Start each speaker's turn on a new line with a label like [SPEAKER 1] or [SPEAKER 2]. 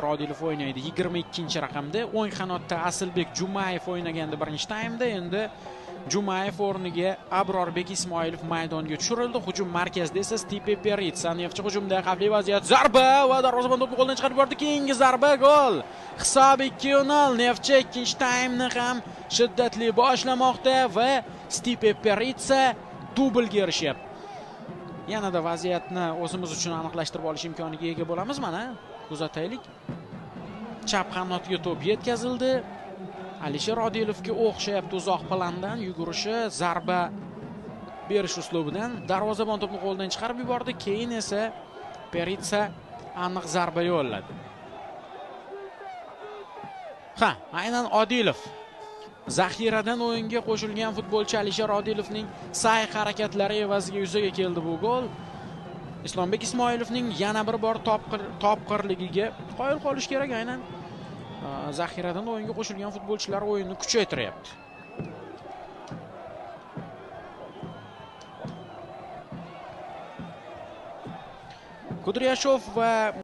[SPEAKER 1] Odilov o'ynaydi 22-raqamda. O'ng qanotda Asilbek Jumayev o'ynagandi birinchi taymda. Endi Jumayev o'rniga Abrorbek Ismoilov maydonga tushirildi. Hujum markazida esa Stipe Peritsa. Neftchi hujumda xavfli vaziyat. Zarba va darvozabon to'pni qo'ldan chiqarib yubordi. Keyingi zarba gol. Hisob 2-0. Neftchi ikkinchi taymni ham shiddatli boshlamoqda va Stipe Peritsa dublga erishyapti. Yanada vaziyatni o'zimiz uchun aniqlashtirib olish imkoniga ega bo'lamiz. Mana kuzataylik. Chap qanotga to'p yetkazildi. Alisher Odilovga o'xshayapti uzoq plandan yugurishi, zarba berish uslubidan darvozabon to'pni qo'ldan chiqarib yubordi. Keyin esa Peritsa aniq zarba yo'lladi. Ha, aynan Odilov. Zaxiradan o'yinga qo'shilgan futbolchi Alisher Odilovning sa'y harakatlari evaziga yuzaga keldi bu gol. Islombek Ismoilovning yana bir bor topqirligiga qoyil qolish kerak. Aynan zaxiradan o'yinga qo'shilgan futbolchilar o'yinni kuchaytiryapti. Kudryashov va